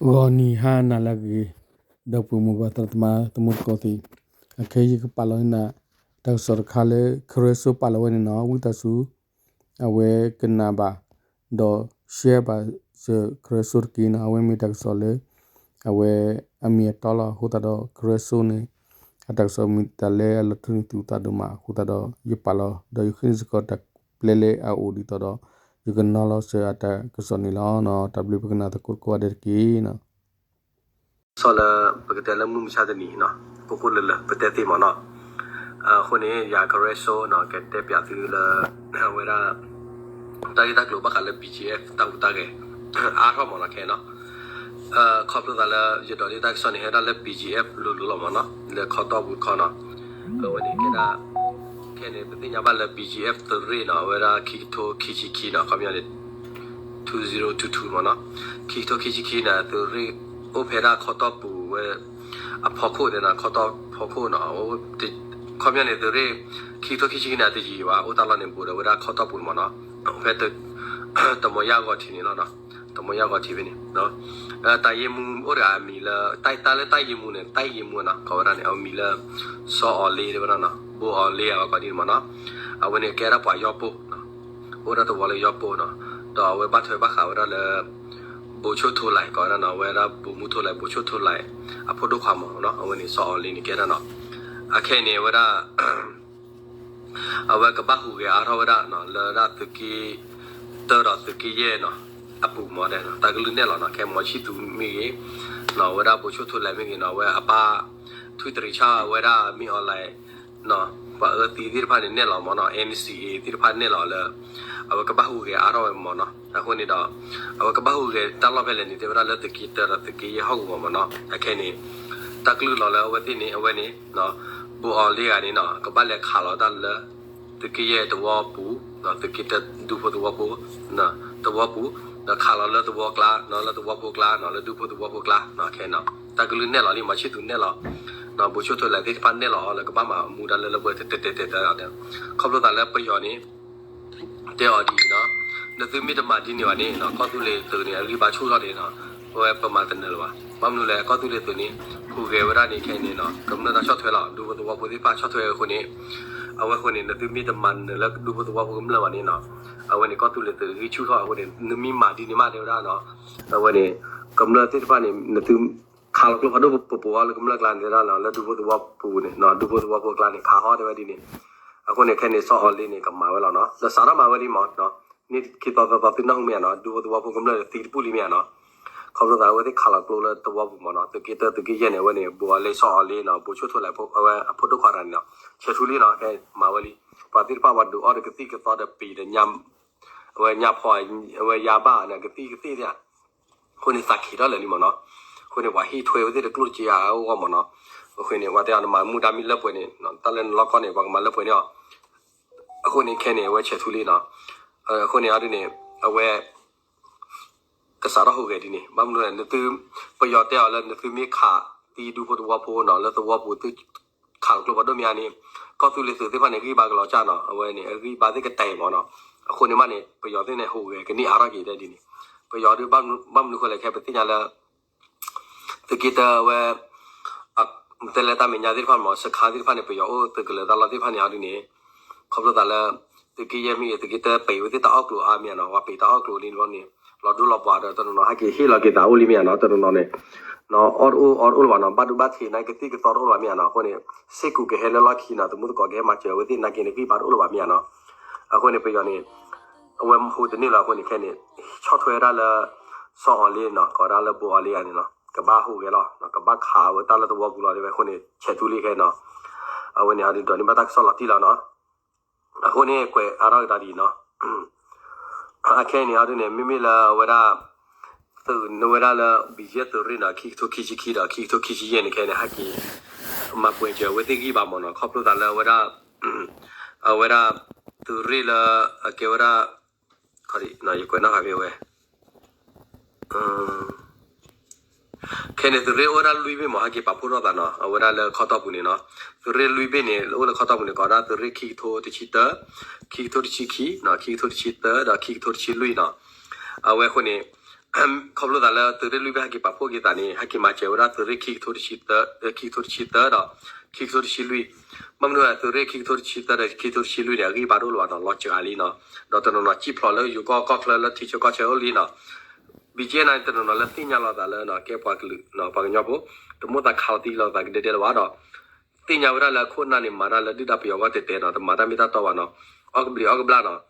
ဂီၤနံၤဟါနၤလၢအဂ့ၤ, ဒီပုၢ်ဝဲၢ်မိၢ်ပၢ်သရၣ်သမါသမူသကိးသ့ၣ်, အခဲအံၤယကပာ်လီၤနၤ တၢ်ကစီၣ်တခါလၢ ခရၢစိပာ်လီၤဝဲန့ၣ်နီၤ, ဝံသးစူၤ အဝဲကနၣ်ဘၣ် ဒီး share ဘၣ်စၢၤခရၢစိတက့ၢ်နီၤ, အဝဲမ့ၢ်တၢ်ကစီၣ်လၢ အဝဲအမ့ၢ်အတီလီၤ, အဃိသတးဒီးခရၢစိန့ၣ် အတၢ်ကစီၣ်မ့ၢ်တၢ်လၢအလီၤထူန့ၢ်သုသးဒိၣ်မး, အဃိသတးဒီးယပာ်လီၤ ဒီးယဃ့န့ၢ်စ့ၢ်ကီးတၢ်ပျဲလဲအအိၣ်ဒ်သိးဒီး ယကနီၤလီၤစၢၤအတၢ်ကစီၣ်န့ၣ်လီၤ. တၢ်ဘျုးပကနၣ်သကိးကိးဂၤဒဲးတက့ၢ်နီၤ. စီၤလၢ ပကတဲလၢမုၢ်မဆါတနံၤနီၤ, ကိၢ်ကိၢ်လၢလၢပတဲသ့မ့ၢ်နီၤ. အဃိန့ၣ် ယၤခရၢစိနီၤ ကတဲပၠးသုလၢ အဝဲဒၣ် တၢ်ဂ့ၢ်တၢ်ကျိၤဘၣ်ဃးလၢ BGF တၢ်ဟူးတၢ်ဂဲၤ အါထီၣ်မ့ၢ်နီၤခဲနီၤ. ခီဖျိသးလၢယဒိးန့ၢ်တၢ်ကစီၣ်န့ၣ် ဟဲဒၣ်လၢ BGF လိၤလိၤလီၤမ့ၢ်နီၤ, လၢခီတီၢ်ပူၤတခီနီၤ. အဝဲန့ၣ်ကဲဒၣ် ခဲန့ၣ် ပသ့ၣ်ညါဘၣ်လၢ BGF သုးရ့ၣ်နီၤ, အဝဲဒၣ်ခံကထိခံဆံခံနီၤ, ခီပညီန့ၣ် two zero two two မ့ၢ်နီၤ, ခံကထိခံဆံခံန့ၣ် သုးရ့ၣ်အိၣ်ဖဲဒၣ်ခီတီၢ်ပူၤဝဲ အဖီခိၣ်န့ၣ်နီၤ, ခီတီၢ်ဖီခိၣ်နီၤ, ခီပညီန့ၣ် သုးရ့ၣ် ခံကထိခံဆံခံန့ၣ် တယံာ်ဘၣ်, အိၣ်တၢ်လီၢ်န့ၣ် ဘူးဒီးဝဲဒၣ်ခီတီၢ်ပူၤမ့ၢ်နီၤ, ဖဲ တမီၤယၢ်ဂီၤထံးန့ၣ်လီၤ, တမီၤယၢ်ဂီၤထံးဖဲန့ၣ် တၢ်ယ့မူအိၣ်ဒီးအမံၤလၢ တၢ်လၢတၢ်ယ့မူန့ၣ် တၢ်ယ့မူနီၤ ကိးဝဲဒၣ်န့ၣ် အမံၤလၢ စီၤအီၤလ့ တဲဝဲဒၣ်နီၤ, ဘိအီၤလ့ အဝဲကိးဒ်န့ၣ်မ့ၢ်နီၤ. အဝဲန့ၣ်ကဲဒၣ်ပှၤယီၢ်ပိၢ်, အိၣ်ဒၣ်သဝီလၢယီၢ်ပိၢ်နီၤ, ဒီးအဝဲဘၣ်ထွဲဘၣ်ဃးဝဲဒၣ်လၢ ဘိးဆိၣ်ထိလဲၣ် ကိးဝဲဒၣ်နီၤ, အဝဲဒၣ်ဘိးမူထိလဲၣ် ဘိးဆိၣ်ထိလဲၣ် အဖိဒိၣ်ခွါမ့ၢ်နီၤ, အဝဲန့ၣ်စီၤအီၤလ့န့ၣ်ကဲဒၣ်နီၤ. အခဲအံၤန့ၣ် အဝဲဒၣ် အဝဲကဘၣ်ဟူးဂဲၤအါထီၣ်ဝဲဒၣ်နီၤ လၢဒၣ်သုးက့တၢဒီးသုးက့ယဲၢ်နီၤ အပူၤမ့ၢ်ဒဲးနီၤ, တၢ်ကလုၢ်နဲၣ်လီၤနီၤ, ခဲမီၤဆံၣ်သူးမ့ၢ်ဂ့ၤနီၤ, အဝဲဒၣ်ဘိးဆိၣ်ထိလဲၣ်မ့ၢ်ဂ့ၤနီၤ, အဝဲအပၢ် ထွံၣ်တရံးဆၣ်ဝဲဒၣ်မ့ၢ်အီၤလဲၣ်နီၤ, ပှၤအၢသံသ့ၣ်တဖၣ်န့ၣ်နဲၣ်လီၤမ့ၢ်နီၤ, NCA သ့ၣ်တဖၣ်နဲၣ်လီၤလၢ အဝဲကဘၣ်ဟူးဂဲၤအါထီၣ်ဝဲမ့ၢ်နီၤ. အဃိန့ၣ်ဒီး အဝဲကဘၣ်ဟူးဂဲၤတၢ်လီၢ်ဖဲလဲၣ်န့ၣ် တဲဝဲဒၣ်လၢသုးက့တၢဒီးသုးက့ယဲၢ်ဟီၣ်ကဝီၤမ့ၢ်နီၤ. အခဲန့ၣ် တၢ်ကလုၢ်လီၤလၢအဝဲသ့ၣ်န့ၣ် အဝဲန့ၣ် ဘိးအီၤလ့ဂၤန့ၣ်နီၤ ကဘၣ်လဲၤခးလီၤတၢ်လၢ သုးက့ယဲၢ်သဝီပူၤ, သုးက့တၢဒူဖိသဝီဖိ သဝီပူၤ, ဒီးခးလီၤလၢသဝီကျါနီၤ, လၢသဝီဖိကျါနီၤ, လၢဒူဖိသဝီဖိကျါနီၤ, ခဲနီၤ တၢ်ကလုၢ်နဲၣ်လီၤလံ မီၤဆံၣ်သူးနဲၣ်လီၤ, ဘိးဆိၣ်ထိလဲၣ်သ့ၣ်တဖၣ်နဲၣ်လီၤအီၤလၢကဘၣ်မၤမူဒါလၢလၢပှဲၤတဲတဲတဲတဲတဲ, ခီဖျိသးလၢပယီၤန့ၣ် တဲအီၤဒ်အံၤနီၤ, နသုမ့ၢ်တမၤဒ်န့ၣ်ဘၣ်န့ၣ်နီၤ, ကီၢ်သူလ့ၤသုးန့ၣ် အဂံၢ်ဘါဆူၣ်ထီၣ်န့ၣ်နီၤ, အဝဲပမၤတနၢၤလၢၤဘၣ်. ဘၣ်မနုၤလဲၣ် ကီၢ်သူလ့ၤသုးန့ၣ် ဟူးဂဲၤဝဲဒၣ်န့ၣ်ခဲအံၤန့ၣ်နီၤ, ကမျၢၢ်တၢ်ဆီၣ်ထွဲလီၤ, ဒူဖိသဝီဖိသ့ၣ်တဖၣ်ဆီၣ်ထွဲအဃိန့ၣ်, အဝဲအဃိန့ၣ် နသုမ့ၢ်တမၤနၢၤလၢဒူဖိသဝီဖိကမျၢၢ်ဘၣ်န့ၣ်နီၤ, အဝဲန့ၣ် ကီၢ်သူလ့ၤသုးဂံၢ်ဆူၣ်ထီၣ်အဃိန့ၣ် နမ့ၢ်မၤဒ်န့ၣ်မးတဲဝဲဒၣ်နီၤ, အဝဲန့ၣ် ကမျၢၢ်သ့ၣ်တဖၣ်န့ၣ် နသု ခးလီၤကျိဖးဒိၣ်ပပှၤလၢကမျၢၢ်ကျါန့ၣ်ဒၣ်နီၤ, လၢဒူဖိသဝီပူၤန့ၣ်, ဒူဖိသဝီဖိကျါန့ၣ် ခးဟီၣ်တဲဝဲဒ်န့ၣ်, အဃိန့ၣ်ခဲန့ၣ် စီၤအီၤလ့န့ၣ် ကမၤဝဲလီၤနီၤ, ဒီးစးထီၣ်မၤဝဲလံမး, န့ၣ်ခံသီသီသီသုနီၢ်မ့ၢ်ဧါနီၤ, ဒူဖိသဝီဖိကမျၢၢ်သံတပူၤလံမ့ၢ်ဧါနီၤ, ခီဖျိသးအဝဲသ့ၣ်ခးလီၤကျိလၢသဝီပူၤမးနီၤ, သုးက့တၢ သုးက့ယဲၢ်န့ၣ် အဝဲန့ၣ် ဘူးအီၤလ့စီၤအီၤလ့နီၤ, ဘူးဆိၣ်ထိလဲၣ် အဝဲအဖိဒိၣ်ခွါတဂၤန့ၣ်နီၤ, ဆဲးထူလံနီၤ, ခဲမၤဝဲလံ, ပှၤသ့ၣ်တဖၣ်ပှၤဒုးအီၣ်ဒီးကသံၣ်ကသီဒီးပံၤဒီး အဝဲညါဖီ အဝဲယါဘၣ်န့ၣ် ကသံၣ်ကသ့ၣ်သ့ၣ်ဧါ, အဃိန့ၣ်သးခံးထီၣ်လၢာ်လံမးနီၤ, အဃိန့ၣ် ပှၤဟ့ၣ်ထွဲဝဲသ့ၣ်တကျိၣ်တစ့အါအါဂီၢ်ဂီၢ်မးနီၤ, အဃိန့ၣ် ပှၤတဲအီၤနမၤမူဒါမ့ၢ်လၢပှဲၤန့ၣ် တၢ်လၢနလီၢ်ကီၢ်န့ၣ် ပှၤကမၤလၢပှဲၤန့ၣ်အီၤ, အဃိန့ၣ်ခဲန့ၣ် အဝဲဆဲးထူလံနီၤ, အဃိန့ၣ်အဒ်န့ၣ် အဝဲ ကစးထီၣ်ဟူးဂဲၤဒ်န့ၣ်, ဘၣ်မနုၤလဲၣ် နသု ပယီၤတဲအီၤလၢနသုမ့ၢ်ခးသံဒူဖိသဝီဖိနီၤ လၢသဝီပူၤသု ခးလီၤကျိဖးဒိၣ်မ့ၢ်ဧါန့ၣ်, ကီၢ်သူလ့ၤသုးသ့ၣ်တဖၣ်န့ၣ် ဂံၢ်ဘါကလီၤကၢ်နီၤ, အဝဲန့ၣ် အဂံၢ်ဘါသ့ၣ်ကတဲာ်မးနီၤ, အဃိန့ၣ်မးန့ၣ် ပယီၤသ့ၣ်န့ၣ် ဟူးဂဲၤကန့ၢ်အါထီၣ်က့ၤတဲဒ်န့ၣ်, ပယီၤဒုး ဘၣ်မနုၤဃိလဲၣ် ခဲပသ့ၣ်ညါလၢ သုးက့တၢဝဲ တဲလၢတၢ်မဲာ်ညါသ့ၣ်တဖၣ်မး စခါသ့ၣ်တဖၣ်န့ၣ် ပယီၤအိၣ်သုးကလၢၤတၢ်လီၢ်သ့ၣ်တဖၣ်န့ၣ်အဒ်န့ၣ်, ခီဖျိသးလၢ သုးက့ယဲၢ်မ့ၢ်ဂ့ၤ သုးက့တၢပံးဝဲသ့ၣ်တၢ်အီၣ်ကျိၤအါမ့ၢ်ဧါနီၤ, ပှၤပံးတၢ်အီၣ်ကျိၤလံန့ၣ် လီၤဒိလီၤပှၤဒီးတနီၤနီၤ ဟဲက့ၤဟ့ၣ်လီၤက့ၤသးအိၣ်လံမ့ၢ်ဧါနီၤ, တနီၤနီၤန့ၣ် အီၣ်တအိၣ်အီတအိၣ်လၢၤဘၣ်နီၤ, ဘၣ်ဒိဘၣ်ထံးန့ၣ် ကသံၣ်ကသီတအိၣ်လၢၤဘၣ်မ့ၢ်ဧါနီၤ, အဃိန့ၣ် စ့ၢ်ကီးကဟဲလၢလီၢ်ခံနီၤ, သမူသကိးကဟဲမၤစၢၤဝဲသ့ၣ်နာ်က့န့ၣ် ဂံၢ်ဘါတအိၣ်လၢၤဘၣ်မ့ၢ်ဧါနီၤ, အဃိန့ၣ် ပယီၤန့ၣ် အဝဲဟူးတန့ၢ်လၢၤအဃိန့ၣ်ခဲန့ၣ် ဆီၣ်ထွဲဝဲဒၣ်လၢ စီၤအီၤလ့နီၤ, ကိးဝဲဒၣ်လၢဘိးအီၤလ့ဂၤန့ၣ်နီၤ, ကဘၣ်ဟူးဂဲၤလီၤ, ကဘၣ်ခးဝဲတၢ်လၢသဝီပူၤလီၤ တဲဝဲအဃိန့ၣ် ဆဲးထူလံခဲနီၤ, အဝဲန့ၣ်အဒိဒ်န့ၣ်ဘၣ်တၢ်ကစီၣ်လီၤတံၢ်လီၤနီၤ, အဃိန့ၣ်ကွဲးအါထီၣ်က့ၤတၢ်ဒ်အံၤနီၤ, အခဲအံၤန့ၣ်အဒိန့ၣ် မ့မ့ၢ်လၢအဝဲဒၣ် သုးနဝဲဒၣ်လၢ ဘံၣ်ယဲၢ်သုးရ့ၣ်နီၤ, ခံကထိခံဆံခံဒီး ခံကထိခံဆံယဲၢ်န့ၣ်ခဲန့ၣ် ဟဲက့ၤ မၤပှဲၤစၢၤဝဲသ့ၣ်ဂံၢ်ဘါမးနီၤ, ခီဖျိသးလၢအဝဲဒၣ် အဝဲဒၣ် သုးရ့ၣ်လၢ အကဲဝဲဒၣ် ယကွဲးနီၣ်ဃာ်ဖဲဝဲ ခဲန့ၣ် သုးရ့ၣ်အိၣ်ဝဲဒၣ်လွံၢ်ဘ့ၣ်မး ဟဲက့ၤပာ်ဖှိၣ်ထီၣ်သးနီၤ, အဝဲဒၣ်လၢခီတီၢ်ပူၤန့ၣ်နီၤ, သုးရ့ၣ်လွံၢ်ဘ့ၣ်န့ၣ် အိၣ်လၢခီတီၢ်ပူၤန့ၣ် ကိးဝဲဒၣ်သုးရ့ၣ်ခံကထိတဆံတၢ, ခံကထိတဆံခံ, ခံကထိတဆံတၢ ဒီးခံကထိတဆံလွံၢ်နီၤ, အဝဲအဃိန့ၣ် ခီဖျိသးလၢသုးရ့ၣ်လွံၢ်ဘ့ၣ်ဟဲက့ၤပာ်ဖှိၣ်က့ၤသးန့ၣ် ဟဲက့ၤမၤစၢၤဝဲဒၣ်သုးရ့ၣ်ခံကထိတဆံသၢ, ခံကထိတဆံသၢဒီး ခံကထိတဆံလွံၢ်, ဘၣ်မနုၤသုးရ့ၣ်ခံကထိတဆံသၢဒီး ခံကထိတဆံလွံၢ်န့ၣ် အဂံၢ်ဘါဒိၣ်လၢၤဘၣ်နီၤ, လီၤစှၤလံနီၤ, ဒီးတနီၤနီၤစံၣ်ဖျိးလၢယိၤကီၢ်ကီၢ်ချၢလၢထံဆၢကီၢ်ဆၢအိၣ်လံနီၤ, ဘံၣ်ကၠ့န့ၣ် တနီၤနီၤလၢသ့ၣ်ညါလီၤသးလၢ ကဲပှၤကလုာ် ပှၤကညီဖိ တမိၣ်သးခးလီၤသံလီၤသးကဒဲဒဲလၢၤဘၣ်ဒီး သ့ၣ်ညါဝဲဒၣ်လၢအခိၣ်အနၢ်န့ၣ် မၤတၢ်လၢဒုၣ်ဒါပယီၤအဂီၢ်တဲာ်တဲာ်နီၤ, တမၤတၢ်မ့ၢ်တၢ်တီဘၣ်နီၤ, အီၣ်ကဘျံးအီၣ်ကဘျၣ်နီၤ,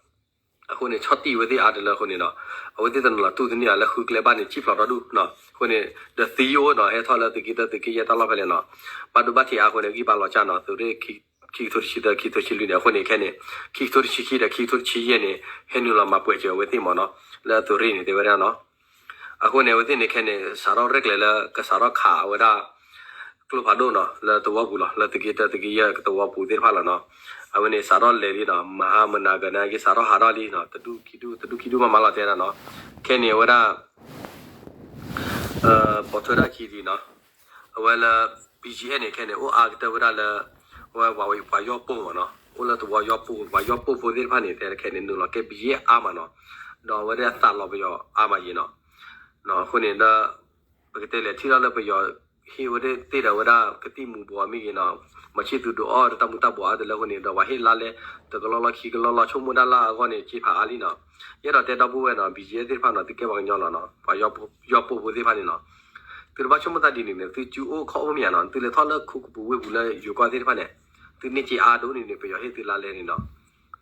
အဃိန့ၣ် ဆီၣ်တံၢ်ဝဲသ့ၣ်အါတလၢအဃိန့ၣ်နီၤ, အဝဲသ့ၣ်တနီၤနီၤတူၢ်သန့ၤအီၤလၢဃုကျဲဘၣ်န့ၣ် စံၣ်ဖျိးဒီဒူၣ်နီၤ, အဃိန့ၣ် ဒီးသံအိၣ်နီၤ ဟဲထီၣ်လၢသုးက့တၢ သုးက့ယဲၢ်တၢ်လီၢ်ဖဲလဲၣ်နီၤ, ဘၣ်ဒိဘၣ်ထံးအါအဃိန့ၣ် ဂံၢ်ဘါလီၤစှၤနီၤ, သုးရ့ၣ် ခံကထိတဆံသၢ ခံကထိတဆံလွံၢ်န့ၣ် အဃိန့ၣ်ခဲန့ၣ် ခံကထိတဆံခံဒီး ခံကထိတဆံယဲၢ်န့ၣ် ဟဲနုာ်လီၤမၤပှဲၤစၢၤအဝဲသ့ၣ်မ့ၢ်နီၤ, လၢအသုးရ့ၣ်န့ၣ် တဲဝဲဒၣ်နီၤ အဃိန့ၣ် အဝဲသ့ၣ်န့ၣ်ခဲန့ၣ် စးထီၣ်ရဲၣ်ကျဲၤလၢကစးထီၣ်ခးအဝဲဒၣ် ကျိဖးဒိၣ်နီၤ လၢသဝီပူၤလီၤ, လၢသုးက့တၢ သုးက့ယဲၢ်သဝီပူၤသ့ၣ်တဖၣ်လီၤနီၤ, အဝဲန့ၣ်စးထီၣ်လဲၤလံနီၤ, မဟါမနၤကနၤက့ၤစးထီၣ်ဟးထီၣ်လံနီၤ, တဒူၣ်ခံဒူၣ် တဒူၣ်ခံဒူၣ်မးမးလီၤတဲဒၣ်နီၤ, ခဲန့ၣ် အဝဲဒၣ် ပိာ်ထွဲတၢ်ခံဒံးနီၤ, အဝဲလၢ ဘံၣ်ကၠ့အဲၣ်န့ၣ် ခဲန့ၣ် အိၣ်အါကတၢၢ်ဝဲဒၣ်လၢ အဝဲပှၤယီၢ်ပိၢ်မ့ၢ်နီၤ, အိၣ်လၢသဝီယီၢ်ပိၢ် ပှၤယီၢ်ပိၢ်ဖိသ့ၣ်တဖၣ်န့ၣ် တဲခဲန့ၣ် နုာ်လီၤကဲဘံၣ်ကၠ့အါမးနီၤ, ဒီးအဝဲဒၣ်သးလီၤပယီၤအါမးယံၤနီၤ, အဃိန့ၣ်ဒီး ပကတဲလဲၤထံၣ်ထီၣ်လၢပယီၤ ဟ့ၣ်ဝဲသ့ၣ်ဒီးဝဲဒၣ်ကသံၣ်မူၤဘှီးမ့ၢ်ဂ့ၤနီၤ, မၤဆံၣ်သူးဒုးအီၣ်တၢ်မူၤတၢ်ဘှီးအါတလၢအဃိန့ၣ် ဒီးပှၤဟ့ၣ်လါလဲ တကလီၢ်လီၢ်ခံကလီၢ်လီၢ် ဆိကမိၣ်တၢ်လၢအဂီၢ်န့ၣ် က့ၤဖးအါလံနီၤ, ယအဲၣ်ဒိးတဲဒီပုၢ်ဝဲၢ်နီၤ, ဘံၣ်ကၠ့သ့ၣ်တဖၣ်နီၤ သုကဲပှၤကညီလီၤနီၤ, ပှၤယီၢ်ပိၢ်ဖိသ့ၣ်တဖၣ်န့ၣ်နီၤ, သုတဘၣ်ဆိကမိၣ်တၢ်ဒ်န့ၣ်န့ၣ် သုစုအိၣ်ခီၣ်အိၣ်မ့ၢ်ဧါနီၤ, သုလဲၤထီၣ်လၢခိကပူၤဝ့ၢ်ပူၤလၢယိၤကီၢ်သ့ၣ်တဖၣ်န့ၣ် သုန့ၢ်က့ၤအါဒိၣ်န့ၣ်န့ၣ် ပယီၤဟ့ၣ်သုလါလဲန့ၣ်နီၤ,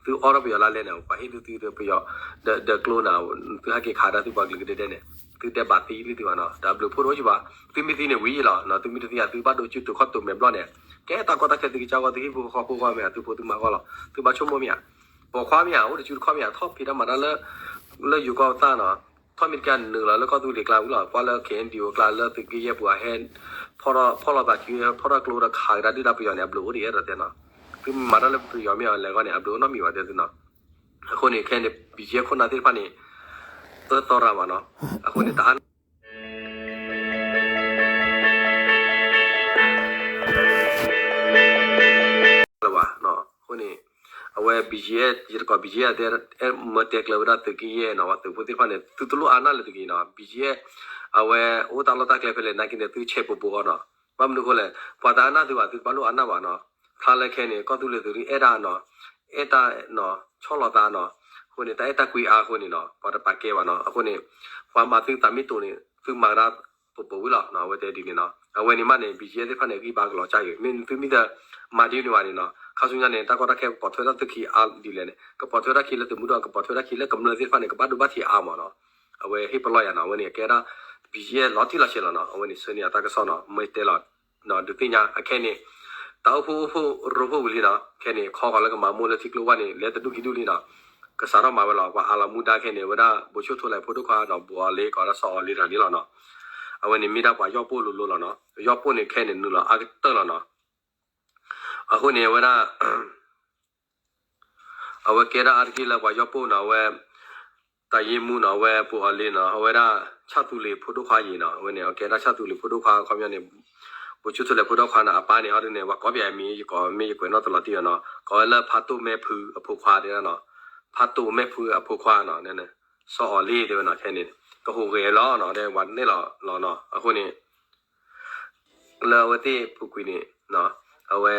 သုအီၣ်ထီၣ်ပယီၤလါလဲန့ၣ် ပှၤဟ့ၣ်ဒုးသုဒီးပယီၤ ဒီးကျိန့ၣ် သုဟဲက့ၤခးဒၣ်သုပှၤကလုာ်ကဒဲဒဲန့ၣ် သုတဲဘၣ်သံလံသုဘၣ်နီၤ, ဒီးအဘျုးဖှိၣ်တအိၣ်ကဘၣ်, သုမ့ၢ်သံန့ၣ်ဝံၤလီၤနီၤ, သုမ့ၢ်တသံ သုဘၣ်ဒိးစုတိၤခီၣ်တိၤမဲာ်ဘျီၣ်န့ၣ်, ကဲတၢ်ကီတၢ်ခဲသုကစၢ်ဂီၢ် သုဟံၣ်ဖိဃီဖိဂီၢ်မ့ၢ်ဧါ, သုဖိသုမါဂီၢ်လီၤ, သုဘၣ်ဆိကမိၣ်မ့ၢ်ဧါ, ပိာ်ခွါမ့ၢ်ဧါ, အိၣ်တစုတခီၣ်မ့ၢ်ဧါ, ထီၣ်ဖံးတၢ်မၤတၢ်လၢ လၢယိၤကီၢ်သၣ်နီၤ, ထီၣ်မ့ၢ်တကဲနုာ်လီၤလၢကီၢ်သူလ့ၤကျါဝံၤလီၤ, ကွၢ်လၢ ခ့ၣ်အဲၣ်ယူၣ် အကျါလၢသုးက့ယဲၢ်ပူၤအဟဲ ဖီၣ်ထီၣ်လီၤသးစု ဖီၣ်ထီၣ်ကျိဒီးခးကဒါဒုၣ်ဒါပယီၤန့ၣ် အဘျုးအိၣ်ဒံးအဲၣ်ဒိးတဲနီၤ, သုမ့ၢ်မၤတၢ်လၢပယီၤမ့ၢ်အီၤလဲၤဂီၢ်န့ၣ် အဘျုးအိၣ်နီတမံၤဘၣ်တဲသုနီၤ, အဃိန့ၣ် ခဲန့ၣ် ဘံၣ်ကၠ့ခိၣ်နၢ်သ့ၣ်တဖၣ်န့ၣ် အၢသီရၤမးနီၤ, အဃိန့ၣ် တအါ လၢၤဘၣ်နီၤ, အဃိန့ၣ် အဝဲ ဘံၣ်ကၠ့ ယတကိး ဘံၣ်ကၠ့ တဲ အဲၣ်မၢတဲကျၢၤဝဲဒၣ်သုးက့ယဲၢ်နီၤ, ပှၤသုးဖိသ့ၣ်တဖၣ်န့ၣ် သုတလိၣ်အါနၢ်လၢသုးက့နီၤ, ဘံၣ်ကၠ့ အဝဲအိၣ်တၢ်လီၢ်တၢ်ကျဲဖဲလဲၣ်နာ်က့န့ၣ် သုဆဲးပိာ်ပိာ်အီၤနီၤ, ဘၣ်မနုၤအဃိလဲၣ် ပှၤတအါနၢ်သုဘၣ် သုတဘၣ်လိၣ်အါနၢ်ဘၣ်နီၤ, ဖျါလၢခဲန့ၣ် ကီၢ်သူလ့ၤသုးရ့ၣ်အဲၣ်ဒၣ်နီၤ, အဲၣ်တၢ်နီၤ ဆီၣ်လီၤသးနီၤ, အဃိန့ၣ် တၢ်အဲၣ်တၢ်ကွံအါအဃိန့ၣ်နီၤ ပှၤတပာ်ကဲဘၣ်နီၤ, အဃိန့ၣ် ပှၤမၤသုသးမ့ၢ်တိၤန့ၣ် သုမၤကဒါ ပိာ်ပိာ်ဝံၤလီၤ, အဝဲတဲဒ်န့ၣ်နီၤ, အဝဲန့ၣ်မးန့ၣ် ဘံၣ်ကၠ့ သ့ၣ်တဖၣ်န့ၣ် ဂံၢ်ဘါကလီၤကၢ်က့ၤ, မ့ၢ်သုမ့ၢ်တမၤဒ်န့ၣ်ဘၣ်န့ၣ်နီၤ, ခါဆူညါန့ၣ် တၢ်ကီတၢ်ခဲကပိာ်ထွဲထီၣ်သုခံအါဒ်လဲၣ်န့ၣ် ကပိာ်ထွဲထီၣ်ခံလၢသုးမုၢ်ဒိၣ် ကပိာ်ထွဲထီၣ်ခံလၢကမျၢၢ်သ့ၣ်တဖၣ်န့ၣ် ကဘၣ်ဒိဘၣ်ထံးအါမးနီၤ, အဝဲဟ့ၣ်ပလီၢ်ယၤနီၤ, အဝဲန့ၣ် ကဲဒၣ် ဘံၣ်ကၠ့ လီၤတံၢ်လီၤဆဲးလီၤနီၤ, အဝဲန့ၣ် ဆၢန့ၢ်အတၢ်ကစီၣ်နီၤ, မ့ၢ်တဲလီၤ ဒုးသ့ၣ်ညါ အခဲန့ၣ် တၢ်အိၣ်ဖှိၣ်အိၣ်ဖှိၣ်ရိဖှိၣ်ဝံၤလံနီၤ, ခဲန့ၣ် ခီဃီၤလၢကမၤမိၢ်လၢထံကျိဝဲန့ၣ် လဲၤတဒူၣ်ခံဒူၣ်လံနီၤ, ကစးထီၣ်မၤဝဲလီၤ, ပှၤအးလီၤမူဒါခဲန့ၣ် ဝဲဒၣ် ဘိၣ်ဆိၣ်ထိလဲၣ်ဖိဒိၣ်ခွါဒီး ဘိၣ်အီၤလ့ ကီးဒၣ်စီၤအီၤလ့တဂၤန့ၣ်လီၤနီၤ, အဝဲန့ၣ်မ့ၢ်ဒၣ်ပှၤယီၢ်ပိၢ်လိၤလိၤလီၤနီၤ, ယီၢ်ပိၢ်န့ၣ်ခဲန့ၣ် နုာ်လီၤအါကတၢၢ်လီၤနီၤ, အဃိန့ၣ် အဝဲဒၣ် အဝဲကဲဒၣ်အါတက့ၢ်လၢပှၤယီၢ်ပိၢ်နီၤ, အဝဲ တၢ်ယ့မူနီၤ, အဝဲဘိၣ်အီၤလ့နီၤ, အဝဲဒၣ် ဆၣ်သူလ့ၤဖိဒိၣ်ခွါယံၤနီၤ, အဝဲန့ၣ် အကဲဒၣ်ဆၣ်သူလ့ၤဖိဒိၣ်ခွါ ခီပညီန့ၣ် ဘိၣ်ဆိၣ်ထိလဲၣ်ဖိဒိၣ်ခွါန့ၣ် အပၢ်န့ၣ် အီၤဒ်န့ၣ် ပှၤကိးပယၤမံၤ ယကိးမ့ၢ်ယကွဲးနီၣ်တလီၤတံၢ်အီၤနီၤ, ကိးဝဲလၢဖးတိၣ်မဲၢ်ဖုအဖိခွါတဲဒၣ်နီၤ, ဖးတိၣ်မဲၢ်ဖုအဖိခွါနီၤ, စီၤအီၤလ့တဲဝဲနီၤ, ခဲန့ၣ် ကဟူးဂဲၤလီၤနီၤ, တဲဝဲန့ၣ်လီၤလီၤနီၤ, အဃိန့ၣ် လၢအဝဲသ့ၣ်ပူၤကွံာ်န့ၣ် အဝဲ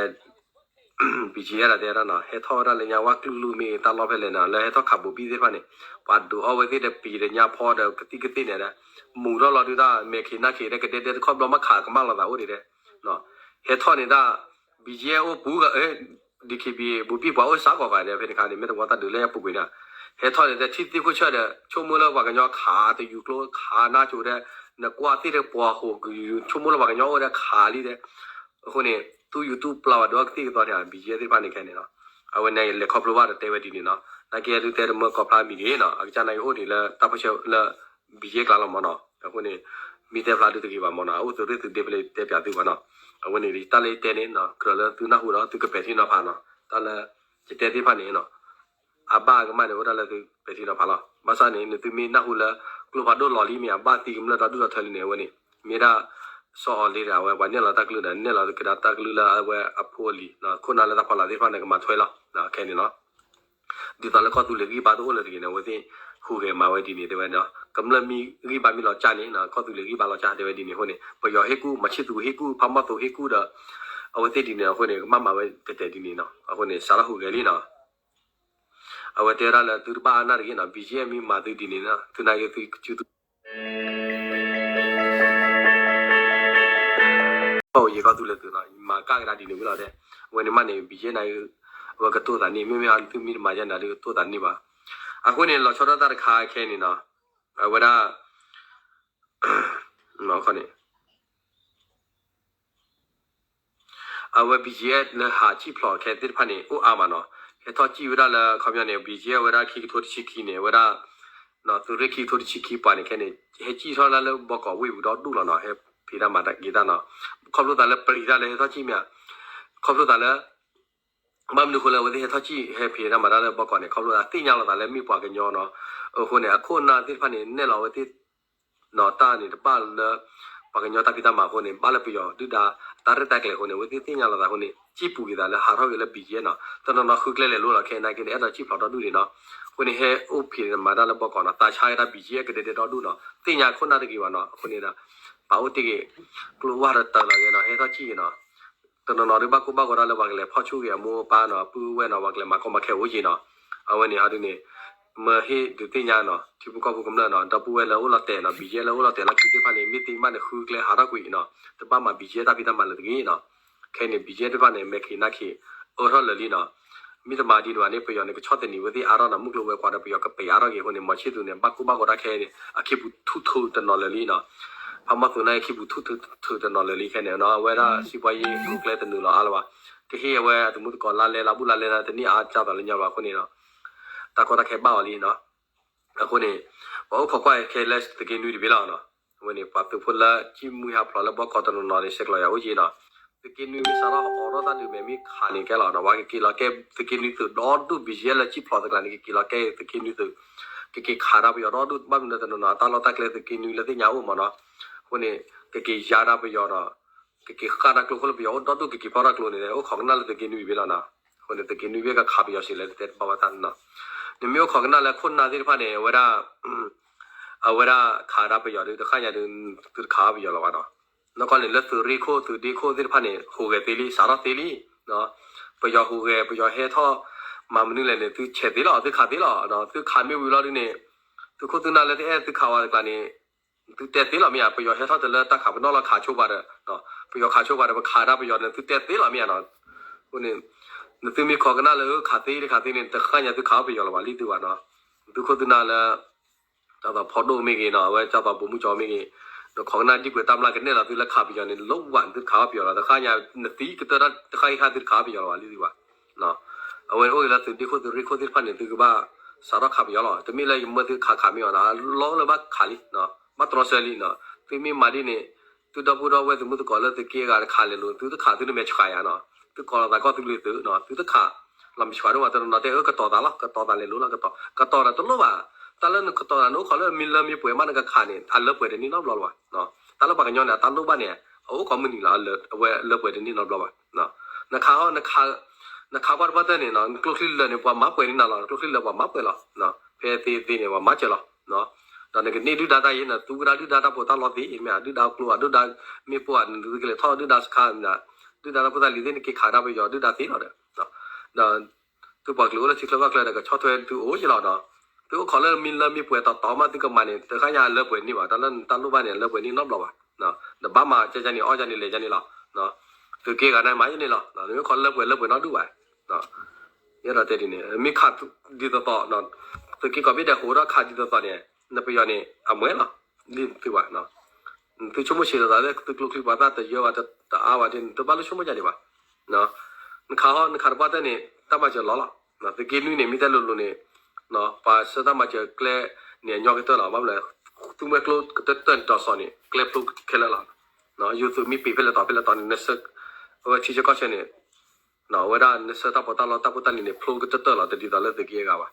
ဘံၣ်ကၠ့ အဲၣ်ဒိးတဲဒၣ်နီၤ, ဟဲထီၣ်ဝဲဒၣ်လၢညါဝဲကလုာ်ကလုာ်မ့ၢ်တၢ်လီၢ်ဖဲလဲၣ်နီၤ, လၢဟဲထီၣ်ခးဘိးဘံၣ်သ့ၣ်တဖၣ်န့ၣ် ပှၤဒုးအီၣ်ဝဲသ့ၣ်ဒီးပံၤဒီးညါဖီဒီး ကသံၣ်ကသ့ၣ်န့ၣ်ဒီး မူၤထီၣ်လီၤဒုးတၢ် မဲာ်ခံးနၢ်ခံးဒီး ကဒဲဒဲတခီဘျီမးခးကမၣ်လီၤသးအိၣ်ဒံးဒီး ဟဲထီၣ်န့ၣ်ဒၣ် ဘံၣ်ကၠ့ အိၣ်ပူၤ ဒံၣ်ခံဘံၣ် ဘိးဘံၣ်ပှၤအိၣ်စးကီးဂၤဒီး ဖဲန့ၣ်ခါန့ၣ် မ့ၢ်တဝီတၢ်ဒုးလၢအပူၤကွံာ်န့ၣ် ဟဲထီၣ်န့ၣ်ဒီး ထံၣ်သ့ၣ်ခိၣ်ဆၢၣ်ဒီး ဆိကမိၣ်လၢပှၤကညီခးတယူၤကျိခးနါကိၤဒီး နကွၢ်သ့ၣ်ဒီးပှၤဟူးကယူၤ ဆိကမိၣ်လၢပှၤကညီအိၣ်ဒီးခးလံဒီး အဃိန့ၣ် သူယူၤသူပျၢ်ဝဲဒၣ်ကသံၣ်ကသီန့ၣ် ဘံၣ်ကၠ့ သ့ၣ်တဖၣ်န့ၣ်ခဲန့ၣ်နီၤ အဝဲန့ၣ်လဲၤခီဖျိဘၣ်ဒီးတဲဝဲဒ်န့ၣ်နီၤ နာ်က့ဒုးတဲတမၢကီၢ်ဖျါမံၤဒ်နီၤ အကစၢ်နာ်က့အိၣ်ဒံးလၢတၢ်ပၢဆှၢလၢ ဘံၣ်ကၠ့ ကျါလီၤမ့ၢ်နီၤ အဃိန့ၣ် မ့ၢ်တဲဖျါဒုးတဂ့ၤဘၣ်မ့ၢ်နီၤ အအိၣ်သုးရ့ၣ်သုးဒ့ဖဲလဲၣ်တဲပၠးသုဘၣ်နီၤ အဝဲန့ၣ်တၢ်လၢယတဲန့ၣ် ကြၢးလၢသုနၢ်ဟူဒီးသုကပဲာ်ထံနီၤဖးနီၤ တၢ်လၢ ယတဲသ့ၣ်တဖၣ်န့ၣ်နီၤ အဘၣ်ကမၣ်န့ၣ် အိၣ်ဒၣ်လၢသုပဲာ်ထံနီၤဖးလီၤ ဘၣ်ဆၣ်န့ၣ် နသုမ့ၢ်နၢ်ဟူလၢ ကျိဖးဒိၣ်လီၤလံမ့ၢ် အဘၣ်သံကမျၢၢ်ဒီဒူၣ်ဒီထၢလံန့ၣ် အဝဲန့ၣ် မ့ၢ်ဒၣ် စီၤအီၤလ့ဒီး အဝဲပှၤနဲၣ်လီၤတၢ်ကလုၢ်ဒီး နဲၣ်လီၤကဒါတၢ်ကလုၢ်လၢအဝဲအဖိအလံၤ ခိၣ်နၢ်လၢတၢ်ဖီလာ်သ့ၣ်တဖၣ်န့ၣ် ကမၤထွဲလီၤ ခဲန့ၣ်လီၤ ဒ်သိးလၢကီၢ်သူလ့ၤဂံၢ်ဘါတအိၣ်လၢၤတဂ့ၤန့ၣ် အဝဲသ့ၣ် ဟူးဂဲၤမၤဝဲဒ်န့ၣ် တဲဝဲနီၤ, ကမျၢၢ်မ့ၢ်ဂံၢ်ဘါမ့ၢ်လီၤကၢ်န့ၣ် ကီၢ်သူလ့ၤဂံၢ်ဘါလီၤကၢ် တဲဝဲဒ်န့ၣ်အဃိန့ၣ် ပယီၤဟ့ၣ်ကူၣ် မၤဆံၣ်သူးဟ့ၣ်ကူၣ် ဖးမီၢ်သူးဟ့ၣ်ကူၣ်ဒီး အဝဲသ့ၣ်ဒ်န့ၣ်အဃိန့ၣ် ကဘၣ်မၤဝဲကတဲာ်ဒ်န့ၣ်နီၤ, အဃိန့ၣ် စးထီၣ်ဟူးဂဲၤလံနီၤ. အဝဲတဲဝဲဒၣ်လၢသုတဘၣ်အါနၢ်တဂ့ၤနီၤ, ဘံၣ်ယဲၢ်မ့ၢ်မၤသုဒ်န့ၣ်နီၤ သုနာ်က့သုကစု ယကီၢ်သူလ့ၤသုးနီၤ မၤကၣ်ကဒါဒ်န့ၣ်ဝံၤလီၤဒဲး, အဝဲန့ၣ်မးန့ၣ် ဘံၣ်ယဲၢ်န့ၣ် အဝဲကတိၢ်သးန့ၢ် မ့မ့ၢ်အသုမ့ၢ်တမၤယဲန့ၣ် ဒုးကတိၢ်သးန့ၢ်ဘၣ်. အဃိန့ၣ် လီၤဆီဒၣ်တၢ်တခါခဲန့ၣ်နီၤ, အဝဲဒၣ် အဝဲ ဘံၣ်ယဲၢ် လၢဟးစံၣ်ဖျိးခဲသ့ၣ်တဖၣ်န့ၣ် အိၣ်အါမးနီၤ, ဟဲထီၣ်စံၣ်ဝဲဒၣ်လၢ ခီပညီန့ၣ် ဘံၣ်ယဲၢ် ဝဲဒၣ်ခံကထိတဆံခံန့ၣ် ဝဲဒၣ် သုးရ့ၣ်ခံကထိတဆံခံပှၤန့ၣ်ခဲန့ၣ် ဟဲစံၣ်ထီၣ်ဒၣ်လၢဘီကီးဝ့ၢ်ပူၤဒီဒူၣ်လီၤနီၤ, ဟဲဖံးတၢ်မၤတၢ်က့ၤတၢ်နီၤ, ခီဖျိသးလၢပျံၤတၢ်လၢဟဲထီၣ်စံၣ်မ့ၢ်ဧါ, ခီဖျိသးလၢ ဘၣ်မနုၤအဃိလၢအဝဲသ့ၣ်ဟဲထီၣ်စံၣ်ဟဲဖံးတၢ်မၤတၢ်လၢဘီကီးန့ၣ် ခီဖျိသးသ့ၣ်ညါလီၤသးလၢမ့ၢ်ပှၤကညီနီၤ, အဃိန့ၣ် အခိၣ်အနၢ်သ့ၣ်တဖၣ်န့ၣ် နဲၣ်လီၤအဝဲသ့ၣ် တၢ်န့ၣ်တဘၣ်လၢ ပှၤကညီတၢ်ဖံးတၢ်မၤအဃိန့ၣ် ဘၣ်လၢပယီၤဒုၣ်ဒါတၢ်ရဲၣ်တၢ်ကျဲၤအဃိန့ၣ် အဝဲသ့ၣ်သ့ၣ်ညါလီၤသးအဃိန့ၣ် စံၣ်ပူၤက့ၤသးလၢဟးထီၣ်က့ၤလၢ ဘံၣ်ယဲၢ်နီၤ, တနီၤနီၤဃုကျဲလဲၤလိလီၤ ခဲနာ်က့န့ၣ် အဲၣ်ဒိးစံၣ်ဖျိးဒီဒူၣ်န့ၣ်နီၤ, အဃိန့ၣ် ဟဲအိၣ်ဖံးမၤတၢ်လၢဘီကီးနီၤ, သးဆါက့ၤတၢ် ဘံၣ်ယဲၢ် ကဒဲဒဲဒီဒူၣ်နီၤ, သ့ၣ်ညါခိၣ်နၢ်တဂ့ၤဘၣ်နီၤ, အဃိန့ၣ်ဒီး ပာ်အိၣ်တ့ၢ်က့ၤ ကျိဝၢ်တတၢၤလီၤက့ၤနီၤ, ဟဲထီၣ်စံၣ်က့ၤနီၤ တနီၤနီၤဒုးဘၣ်ကိၢ်ဘၣ်ဂီၤဒၣ်လၢပှၤကလဲၤဖီၣ်ဆူၣ်က့ၤအမိၢ်အပၢ်နီၤ, ပုၢ်ဝဲၢ်နီၤ, ပှၤကလဲၤမၤကီမၤခဲအိၣ်က့ၤနီၤ, အဝဲန့ၣ်ဟီဒုန့ၣ် မၢဟ့ၣ်ဒုးသ့ၣ်ညါနီၤ, ထံဖိကီၢ်ဖိကမျၢၢ်နီၤ, ဒီပုၢ်ဝဲၢ်လၢအိၣ်လီၤတဲာ်နီၤ, ဘံၣ်ယဲၢ်လၢအိၣ်လီၤတဲာ်လီၢ်ခံသ့ၣ်တဖၣ်န့ၣ် မ့ၢ်သ့မးန့ၣ် ဃုကျဲဟးထီၣ်ကွံာ်နီၤ, တဘၣ်မၤဘံၣ်ယဲၢ်တၢ်ဖံးတၢ်မၤလၢၤတဂ့ၤနီၤ, ခဲန့ၣ် ဘံၣ်ယဲၢ်သ့ၣ်တဖၣ်န့ၣ် မဲာ်ခံးနါခံး အၢထီၣ်လၢာ်လံနီၤ, မ့ၢ်တမၤဒ်န့ၣ်ဘၣ်န့ၣ် ပယီၤန့ၣ် ကဆီၣ်သနံးဝဲသ့ၣ်အါထီၣ်နီၤ, မုၢ်ကျိၤဝဲၤကွာ်ဒီးပယီၤကပဲာ်အါထီၣ်က့ၤအဃိန့ၣ် မီၤဆံၣ်သူးန့ၣ် ဘၣ်ကိၢ်ဘၣ်ဂီၤတၢ်ခဲအံၤန့ၣ် အခ့ပူၤထူၣ်ထူၣ်တနီၤလၢာ်လံနီၤ, ဖးမီၢ်သူးန့ၣ်အခ့ပူၤထူၣ်ထူၣ်တနီၤလၢာ်လံခဲန့ၣ်နီၤ, အဝဲဒၣ်စံးပှၤယ့ၢ်ကျိၤကျဲတနုာ်လီၤအါလၢၤဘၣ်, ကဟ့ၣ်အဝဲအသုးမုၢ်သကိးလါလဲလါဘူးလါလဲလၢတန့ၢ်အါကၢ်သိးလၢညါဘၣ်အဃိန့ၣ်ဒီး တၢ်ကီတၢ်ခဲဘၣ်အီၤလံနီၤ, အဃိန့ၣ် ပှၤအိၣ်ခိးကွၢ်ခဲလၢသုးက့နွံတဘ့ၣ်လီၤနီၤ, အဝဲန့ၣ် ပှၤသုးဖိလၢစံၣ်မုၢ်ဟးဖျိးလၢဘီကီးတနီၤနီၤန့ၣ် ဆဲးကျိးယၤအိၣ်က့ၤနီၤ, သုးက့နွံမ့ၢ်စးထီၣ်အိးထီၣ်တၢ်ဒုးမဲာ်မ့ၢ်ခးန့ၣ်ကဲလီၤနီၤ, ပှၤကက့ၤလီၤကဲသုးက့နွံသုးဒီဒူၣ် ဘံၣ်ယဲၢ်လၢစံၣ်ဖျိးသကျးန့ၣ် ကက့ၤလီၤကဲသုးက့နွံသုး, ကက့ၤခးတၢ်ပယီၤဒီဒူၣ် ဘၣ်မနုၤတနီၤနီၤ အတၢ်လီၢ်တၢ်ကျဲသုးက့နွံလၢသ့ၣ်ညါအိၣ်မးနီၤ, အဃိန့ၣ် ကက့ၤယါတၢ်ပယီၤနီၤ, ကက့ၤဃၣ်တၢ်ကျိခိၣ်လၢပယီၤအိၣ်ဒီဒူၣ် ကက့ၤဖီၣ်တၢ်ကျိန့ၣ် အိၣ်ခိးကနၣ်လၢသုးက့နွံတဘ့ၣ်လီၤနီၤ, အဃိန့ၣ် သုးက့နွံဘ့ၣ်ကခးပယီၤစံးလဲၣ် တတဲတဘၣ်ဝဲတၢ်နီၤ, နမ့ၢ်အိၣ်ခိးကနၣ်လၢခိၣ်နၢ်သ့ၣ်တဖၣ်န့ၣ် အဝဲဒၣ် အဝဲဒၣ်ခးဒၣ်ပယီၤဒုး တဃၣ်ညါဒုး သုတခးအီၣ်ပယီၤလၢၤဘၣ်နီၤ, နီၢ်ကီၢ်န့ၣ် လၢသုးရ့ၣ်ခိၣ်သုးဒ့ခိၣ်သ့ၣ်တဖၣ်န့ၣ် ဟူးဂဲၤသ့လံ စးထီၣ်သ့လံ, ပယီၤဟူးဂဲၤ ပယီၤဟဲထီၣ် မၤမနုၤလဲၣ်န့ၣ် သုဆဲးသ့လီၤ သုခးသ့လီၤ, သုခးမ့ၢ်ဝံၤလီၤဒုးန့ၣ် သုခိၣ်သုနၢ်လၢတအဲၣ်သုခးဝဲတကျါန့ၣ် သုတဲသ့လီၤမ့ၢ်ဧါ, ပယီၤဟဲထီၣ်တလၢတၢ်ခးပနီၣ်လီၤခးဆိပှၤဒီး ပယီၤခးဆိပှၤဒီး ပခးဒၣ်ပယီၤန့ၣ် သုတဲသ့လီၤမ့ၢ်ဧါနီၤ, အဃိန့ၣ် နသုမ့ၢ်ခိးကနၣ်လၢခးသ့တခးသ့န့ၣ် တဃၣ်ညါသုခးအီၣ်ပယီၤလၢၤဘၣ်လံသုဘၣ်နီၤ, သုခိၣ်သုနၢ်လၢ ကၢ်သိးဖီဒိၣ်မ့ၢ်ဂ့ၤနီၤ, အဝဲကၢ်သိးပိာ်မုၣ်ကၠီမ့ၢ်ဂ့ၤ, နခိးကနၣ်ဒံကွဲးတၢ်မျၢ်ကနဲၣ်လီၤသုလၢခးပယီၤန့ၣ် လိၣ်ဝဲသုတခးအီၣ်ပယီၤလီၤ, တဃၣ်ညါ နသံကတၢၢ်တၢ်တဃၣ်အံၤခါသုတခးအီၣ်ပယီၤလီၤဘၣ်လံသုဘၣ်, အဝဲအိၣ်ဂ့ၤလၢသုးဒ့ခိၣ်သုးရ့ၣ်ခိၣ်သ့ၣ်တဖၣ်န့ၣ် သုကဘၣ်စးထီၣ်ခးပယီၤလီၤ, တမ့ၢ်လၢယမၢသုခးခးမ့ၢ်အီၤနီၤ, လီၤလၢဘၣ်ခးလံ, ဘၣ်တြီဆၢလံနီၤ, သုမ့ၢ်မၤဒ်န့ၣ် သုဒီပုၢ်ဒီဝဲၢ်သုးမုၢ်သကိးလၢသုးက့အဂၤတခးလဲၤလိၤ သုတခးသုနမဲာ်ဆှးယၤနီၤ, သုကိးလီၤသးကီၢ်သူလ့ၤသုးနီၤ, သုတခး လီၤမဲာ်ဆှးဒိၣ်မး တနီၤနီၤတဲအၢကတီၤသးလီၤ, ကတီၤသးလဲၤလိၤလီၤ, ကတီၤ ကတီၤဒီးတလိၣ်ဘၣ်, တၢ်လၢနကတီၤသးန့ၣ် အိၣ်ခိးလၢမ့ၢ်လၢမ့ၢ်ပှဲၤမးနကခးန့ၣ် အလၢပှဲၤတန့ၢ်နီတဘျီလၢၤဘၣ်, တၢ်လၢပှၤကညီန့ၣ် အတၢ်လိၣ်ဘၣ်န့ၣ် အအိၣ်ခိးမုၢ်နံၤလီၤ, အဝဲအလၢပှဲၤတန့ၢ်နီတဘျီဘၣ်, နခးဟီ နခးကွၢ်တပှၢ်တၢၢ်န့ၣ်နီၤ နကျိချံလၢာ်န့ၣ် ပှၤမၤပှဲၤန့ၢ်နၤလီၤ, နကျိချံလၢာ်ပှၤမၤပှဲၤလီၤ, ဖဲသ့သ့န့ၣ် ပှၤမၤစၢၤလီၤ, ဒီးနကန့ၢ်ဒုၣ်ဒါတၢ်ယဲၢ်န့ၣ် သူဝဲဒၣ်ဒုၣ်ဒါတၢ်ဖိတၢ်လီသ့ မ့ၢ်ဧါ, ဒုၣ်ဒါကျိဧါ ဒုၣ်ဒါမ့ၣ်ပိၢ်ဧါ, နသုကလဲၤထီၣ်ဒုၣ်ဒါစခါန့ၣ်, ဒုၣ်ဒါတၢ်ဖိတၢ်လံၤသ့ၣ် နက့ၤခးဒၣ်ပယီၤဒုၣ်ဒါသ့လီၤဒီး ဒီး သုပှၤကလုာ်အိၣ်လၢထံချၢကီၢ်ချၢဒီး ကဆီၣ်ထွဲသုအိၣ်က့ၤလီၤနီၤ, သုအိၣ်ခိးလၢမ့ၢ်လၢမ့ၢ်ပှဲၤတီတီမး သုကမၤန့ၣ် တဃၣ်ညါအလၢပှဲၤန့ၢ်ဘၣ်, တၢ်လၢနတၢ်လိၣ်ဘၣ်န့ၣ် အလၢပှဲၤန့ၢ်နီတဘျီဘၣ်, နဘၣ်မၤကၢကၢန့ၣ် အီၣ်ကၢန့ၣ် လဲၤကၢန့ၣ်လီၤ, သုးက့ဂၤန့ၣ်မၤယဲန့ၣ်လီၤ, နမ့ၢ်ခိးလၢပှဲၤလၢပှဲၤနီတဒူၣ်ဘၣ်, ယအဲၣ်ဒိးတဲဒ်န့ၣ် မ့ၢ်ခးဒ်သိးသိး သုးက့ကိးဘ့ၣ်ဒဲးဟူးထီၣ်ခးဒ်သိးသိးန့ၣ် နပယီၤန့ၣ် အမွဲလီၤ, လံသုဘၣ် သုဆိကမိၣ်ဆံးလီၤသးလၢသုကျိချံပှၤသၣ်တယၢဘၣ်တအါဘၣ်ဒ်န့ၣ် တဘၣ်လၢဆိကမိၣ်ကၢဒံးဘၣ်, နခးဟီ နခးတပှၢ်တၢၢ်န့ၣ် တၢ်မၤစၢၤလီၤလီၤ, သုးက့နွံန့ၣ် မ့ၢ်တဲလိၤလိၤန့ၣ် ပှၤဆှၢတၢ်မၤစၢၤကျဲန့ၣ် အညီကတၢၢ်လီၤ, ဘၣ်မနုၤလဲၣ် သူမှဲကျိကတၢၢ်တၢၢ်န့ၣ် ဒီးစီၤန့ၣ် ကျဲဖျိခဲလၢာ်လီၤ, ယိၤသုးမ့ၢ်ပ့ၤဖဲလဲၣ်တီၤဖဲလဲၣ်တီၤန့ၣ် နဆှၢ အဝဲထံဆၢကီၢ်ဆၢန့ၣ် အဝဲဒၣ်နဆှၢတၢ်ပီးတၢ်လီတၢ်ဖိတၢ်လံၤန့ၣ် ဖျိကတၢၢ်တၢၢ်လီၤ, တဒ်သိးလၢသုးက့အဂၤဘၣ်,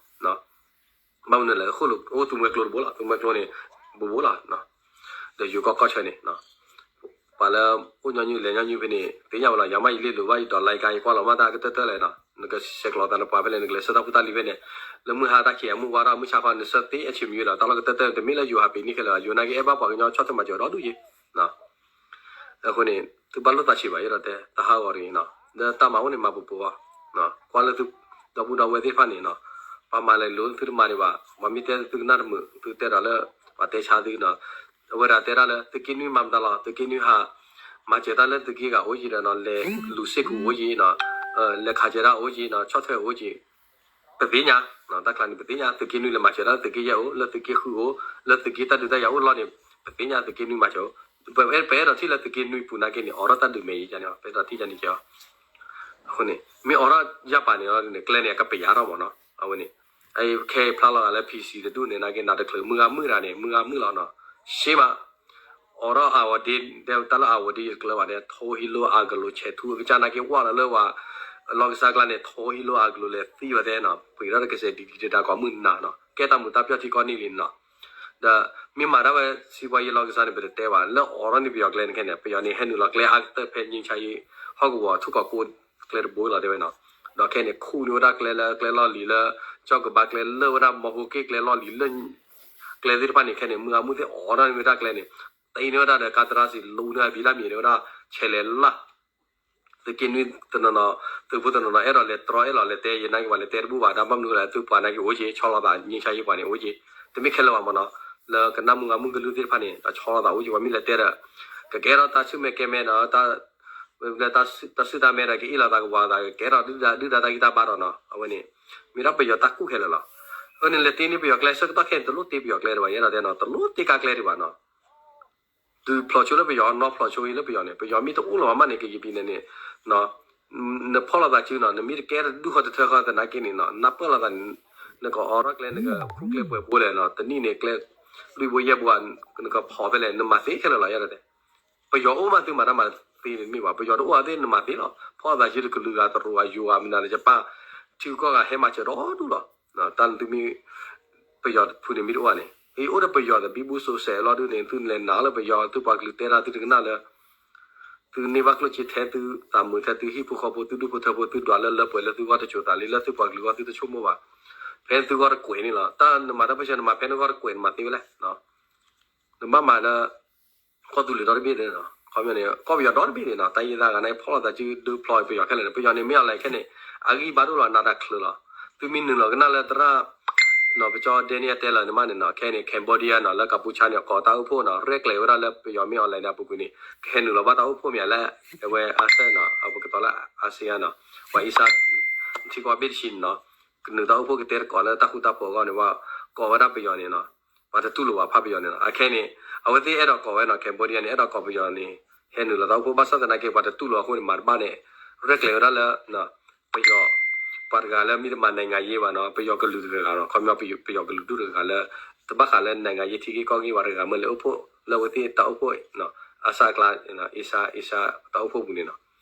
ဘၣ်မနုၤလဲၣ် အဃိလၢအိၣ်သူမှဲကျိတဘိလီၤ, သူမှဲကျိန့ၣ် ဘူးဘူးလီၤ, ဒီးယိၤကီၢ်ကီၢ်ဆၢန့ၣ် ပှၤလၢအိၣ်ညီနုၢ်လဲၤညီနုၢ်ဖဲန့ၣ် သ့ၣ်ညါဝဲလီၤ, ယၤမ့ၢ်ယလ့လိာ်ဘၣ်ယဒီး like ယကွၢ်လီၤမ့ၢ်တၢ်ကတၢၢ်တၢၢ်လဲၣ်နီၤ, နကဆဲးကျိးသးနပှၤဖဲလဲၣ် နကလဲၤဆှၢတၢ်ဖိတၢ်လံၤဖဲန့ၣ်, လၢမုၢ်ဟါတၢ်ခံးအမုၢ်ဝါထီၣ်မုၢ်ဆါခီ နဆှၢသ့အဆံးမံၤလီၤ. တၢ်လီၢ်ကတၢၢ်တၢၢ် တမ့ၢ်လၢယိၤဟးပ့ၤန့ၣ်ခဲလၢာ်, ယိၤနာ်က့အဲၣ်ဘၣ်ပှၤကညီဆီၣ်ထွဲမၤစၢၤဒီဒူၣ်ယ့ၤ. အဃိန့ၣ် သုဘၣ်လိၣ်သးဆံးဘၣ် ယအဲၣ်ဒိးတဲ တဟးဂီၤတဂ့ၤနီၤ, လၢတၢ်မၤအိၣ်န့ၣ် မၤပူၤပူၤအီၤ, ကွၢ်လၢသု ဒီပုၢ်ဒီဝဲၢ်သ့ၣ်တဖၣ်န့ၣ်နီၤ, ပှၤမၤလဲၤလိၤသုတမၤဒံးဘၣ်, ပှၤမ့ၢ်တဲသုကနၣ်တမုာ် သုတဲဒီးလၢ ပှၤတဲဆါသုနီၤ, အဝဲဒၣ်တဲဒၣ်လၢ သုးက့နွံမၤမတၤလီၤ, သုးက့နွံဟး မၤစၢၤတၢ်လၢသုးက့ဂၤအိၣ်ယံၤဒီးနီၤ, လဲၤလူၤစ့ၢ်ကီးအိၣ်ယံၤနီၤ, လဲၤခးစၢၤတၢ်အိၣ်ယံၤနီၤ, ဆီၣ်ထွဲအိၣ်ယံၤ ပသ့ၣ်ညါ, တၢ်ချါန့ၣ် ပသ့ၣ်ညါ သုးက့နွံလဲၤမၤစၢၤတၢ်လၢသုးက့ယဲၢ်အိၣ်, လၢသုးက့ဃုအိၣ်, လၢသုးက့တၢ်ဒုးတၢ်ယၤအိၣ်လီၤန့ၣ် ပသ့ၣ်ညါသုးက့နွံမၤစၢၤအိၣ်, ပအဲၣ်ဒိးထံၣ်လၢသုးက့နွံပူၤနာ်က့န့ၣ် အိးထီၣ်တၢ်ဒုးမဲာ်ယံၤန့ၣ် ပအဲၣ်ဒိးထံၣ်ယၤန့ၣ်ကဲအီၤ, အဃိန့ၣ် မ့ၢ်အိးထီၣ်ယၢ်ပာ်န့ၣ် ကျဲန့ၣ် အကပယၤထီၣ်မးနီၤ, အဝဲန့ၣ် ခဲအံၤဖျါလီၤဂာ်လၢ PC တဒူၣ်န့ၣ်နာ်က့ နၤတချုး မုၢ်ဂၤမုၢ်တဂၤန့ၣ် မုၢ်ဂၤမုၢ်လီၤနီၤ, ရှဲမး အိးထီၣ်အဝဲဒ် တဲတၢ်လၢအဝဲဒ်ယကျၢၤဘၣ်ဒဲ ထိဟံးလိအကလိး ဆဲးထူအကစၢ်နာ်က့ ဝၢ်လီၤလၢဝဲ လီၢ်ကစၢ်ကျါန့ၣ် ထိဟံးလိအကလိးလဲၤသံဝဲဒဲနီၤ, ပှ့ၤထီၣ်တကစဲးဒံးဒံးတၢ်ကိးမုၢ်နၤနီၤ, ကဲတၢ်မူးတၢ်ပျီၢ်ထံကီၢ်န့ၣ်လံနီၤ, ဒီးမ့ၢ်မၤတၢ်ဝဲ စံးပှၤယလီၢ်ကစၢ်န့ၣ် ပတတဲဘၣ် လၢအိးထီၣ်န့ၢ်ပယီၤကျဲန့ၣ်ခဲန့ၣ် ပယီၤန့ၣ် ဟဲနုာ်လီၤကျဲအါကတၢၢ်ဖဲ ငြိမ်းချမ်းရေး ဟီၣ်ကဝီၤထူၣ်ကီၢ်ကိးကျဲတဘိလီၤ တဲဝဲနီၤ, ဒီးခဲန့ၣ် ခူၣ်န့ၢ်ဝဲဒၣ်ကျဲလၢကျဲလီၢ်လံၤလၢ ကၠီၣ်ကဘါကျဲလၢဝဲဒၣ် မီၢ်ဟူက့ၣ်ကျဲလီၢ်လံၤလၢ ကျဲသ့ၣ်တဖၣ်န့ၣ် ခဲန့ၣ် မုၢ်ဂၤမုၢ်သ့ၣ်အိးထီၣ်န့ၢ်ဝဲဒၣ်ကျဲန့ၣ် တ့န့ၢ်ဝဲဒၣ်ဒီး ကါသရၣ်စံး လူၤန့ၢ်အဘံၤလၢမံၤတဲဝဲဒၣ် ဆဲးလဲၤလၢ် သုးက့နွံတနီၤနီၤ သုးဖိတနီၤနီၤ အဲၣ်ဒိးလဲၤတြီ အဲၣ်ဒိးလဲၤတဲ ယနာ်က့ၤပှၤလဲၤတဲတဘူၣ်ဘၣ် ဒီးဘၣ်မနုၤလဲၣ် သုပှၤနာ်က့ၤအိၣ်က့ၤ ဆီလီၤသး ငြိမ်းချမ်းရေး ပှၤန့ၣ်အိၣ်က့ၤ တမ့ၢ်ခဲလၢာ်ဘၣ်မ့ၢ်နီၤ လၢကနၣ်မုၢ်ဂၤမုၢ်ကလုၢ်သ့ၣ်တဖၣ်န့ၣ် ဒီးဆီလီၤသးအိၣ်က့ၤ ပှၤမ့ၢ်လဲၤတဲဒီး ကကဲထီၣ်တၢ်ဆူၣ်မဲာ်ကဲမဲာ်ဒီး တၢ် တၢ်ဆူၣ်တၢ်မဲာ်ဒီး ကအ့ၣ်လိာ်သးကဝီၤသး ကကဲထီၣ်ဒုၣ်ဒါ ဒုၣ်ဒါတၢ်ဂံၢ်တၢ်ဘါဒီးနီၤ အဝဲန့ၣ် မ့ၢ်ဒၣ်ပယီၤတၢ်ကူၣ်ခဲလၢာ်လီၤ. အဃိန့ၣ် လဲၤတ့န့ၢ်ပယီၤကျဲ ဆၢကတီၢ်ခဲအံၤ တလိၣ်တ့ပယီၤကျဲဒံးဘၣ် ယအဲၣ်ဒိးတဲနီၤ တလိၣ်တ့ကါကျဲဒံးဘၣ်နီၤ တုၤဖျိးဆိလၢပယီၤ နီၢ်ဖျိးဆိလၢပယီၤန့ၣ် ပယီၤမ့ၢ်တအိၣ်လၢၤဘၣ်မးန့ၣ် ကယံာ်ပံၤန့ၣ်န့ၣ် နဖီၣ်လိာ်သးစုနီၤ နမ့ၢ်တကဲတဒူၣ်ဃီတထၢဃီသနာ်က့န့ၣ်နီၤ နၢ်ပၢၢ်လိာ်သးန့ၣ် နကအိးထီၣ်ကျဲ နကဖူကျဲပှဲၤဖိလဲၣ်နီၤ တနံၣ်န့ၣ် ကျဲလွံၢ်ဘိယဲၢ်ဘိ နကဖီၣ်ဖဲလဲၣ် နမၤသ့ခဲလၢာ်လီၤ ယအဲၣ်ဒိးတဲ ပယီၤအိၣ်မးသုမၤတၢ်မၤသ့န့ၣ်တမ့ၢ်ဘၣ် ပယီၤတအိၣ်အသ့ၣ်နမၤသ့လီၤ ဖီၣ်လိာ်သးစုတကလုာ်ဂၤ တရူးဂၤ ယိၤဂၤ မနုၤလၢယပၢ် ထံဂုၤကီၢ်ဂၤ ဟဲမၤစၢၤဒီဒူၣ်လီၤ တၢ်နသုမ့ၢ် ပယီၤတဖုန့ၣ်မ့ၢ်တအိၣ်ဘၣ်န့ၣ် အံၤအိၣ်ဒီးပယီၤဒီး ဘံဘူစိးစဲးအလီၢ်ဒုန့ၣ် သုလဲၤနာ်လၢပယီၤ သုပှၤကလုာ်တဲတၢ်သုတကနၣ်လၢ သုန့ၢ်ဘၣ်ကျိၣ်စ့ထဲသုသးမုာ်ထဲသုဟံၣ်ဖိဃီဖိ သုဒူၣ်ဖိထၢဖိ သုဒွးလၢလၢပှဲၤလၢသုဂီၢ်တစိၤသးလံ လၢသုပှၤကလုာ်ဂီၢ်သုတဆိကမိၣ်ဘၣ် ဖဲသုဂီၢ်တကွဲးန့ၣ်လီၤ တၢ်နမၤတၢ်ပၢဆှၢနမၤဖဲနဂီၢ်တကွဲးနမၤသ့ဝဲလဲၣ် နဘၣ်မၤလၢ ကီၢ်သူလ့ၤဒီတဘ့ၣ်န့ၣ်နီၤ ခီပညီန့ၣ် ကီၢ်ပယီၤဒီတဘ့ၣ်န့ၣ်နီၤ တၢ်ယံာ်သးဂၤန့ၣ် ဖီၣ်လိာ်သးစုဒုးဖျီပယီၤခဲလၢာ်န့ၣ် ပယီၤန့ၣ်မ့ၢ်အီၤလဲၣ်ခဲန့ၣ် အဂံၢ်ဘါဒိၣ်လီၤ နးတၢ်ချၢလီၤ သုမ့ၢ်နုာ်လီၤကနၣ်လၢသရၣ် ပကၠီဒဲနံၣ်အတဲလီၤန့ၣ်မးန့ၣ်နီၤ ခဲန့ၣ် Cambodia နီၤ လၢ Kampuchea န့ၣ် ကိးတၢ်အိၣ်ဖှိၣ်နီၤ ရဲၣ်ကျဲၤဝဲဒၣ်လၢပယီၤမ့ၢ်အီၤလဲၣ်န့ၣ် အပူၤကွံာ်န့ၣ် ကဟဲနုာ်လီၤဘၣ်တၢ်အိၣ်ဖှိၣ်မ့ၢ်ဧါလၢ အဝဲ ASEAN နီၤ အပကတီၤလၢ ASEAN နီၤ ပှၤအံၤစၢ် ထံကီၢ်ဘ့ၣ်တဆံန့ၣ်နီၤ ကနုာ်တၢ်အိၣ်ဖှိၣ်ကတဲတကိးလၢတၢ်ဃူတၢ်ဖိးအဂီၢ်န့ၣ် ပှၤကိးဝဲဒၣ်ပယီၤန့ၣ်နီၤ ပှၤတတူၢ်လိာ်ဘၣ်ဖးပယီၤန့ၣ်နီၤ အခဲန့ၣ် အဝဲသ့ၣ်အဲၣ်ဒိးကိးဝဲနီၤ Cambodia န့ၣ် အဲၣ်ဒိးကိးပယီၤန့ၣ် ဟဲနုာ်လီၤတၢ်အိၣ်ဖှိၣ် ဘၣ်ဆၣ်သနာ်က့ ပှၤတတူၢ်လိာ်အဃိန့ၣ် မၤတဘၣ်န့ၣ် ရဲၣ်ကျဲၤဝဲဒၣ်လၢ ပယီၤ ပှၤတဂၤလၢမ့ၢ်တမၤ နိုင်ငံရေး ဘၣ်နီၤ ပယီၤကလုာ်တဂၤဂၤနီၤ ခီပညီ ပယီၤကလုာ်ဒူၣ်တဂၤဂၤလၢ တဘၣ်ဃးလၢ နိုင်ငံရေး ထံဂ့ၢ်ကီၢ်ဂ့ၢ် ပှၤတဂၤဂၤမ့ၢ်လဲၤအိၣ်ဖှိၣ်လၢအဝဲသ့ၣ်တၢ်အိၣ်ဖှိၣ် အစၢ်ကျါ အံစၢ် အံစၢ်တၢ်အိၣ်ဖှိၣ်ပူၤန့ၣ်နီၤ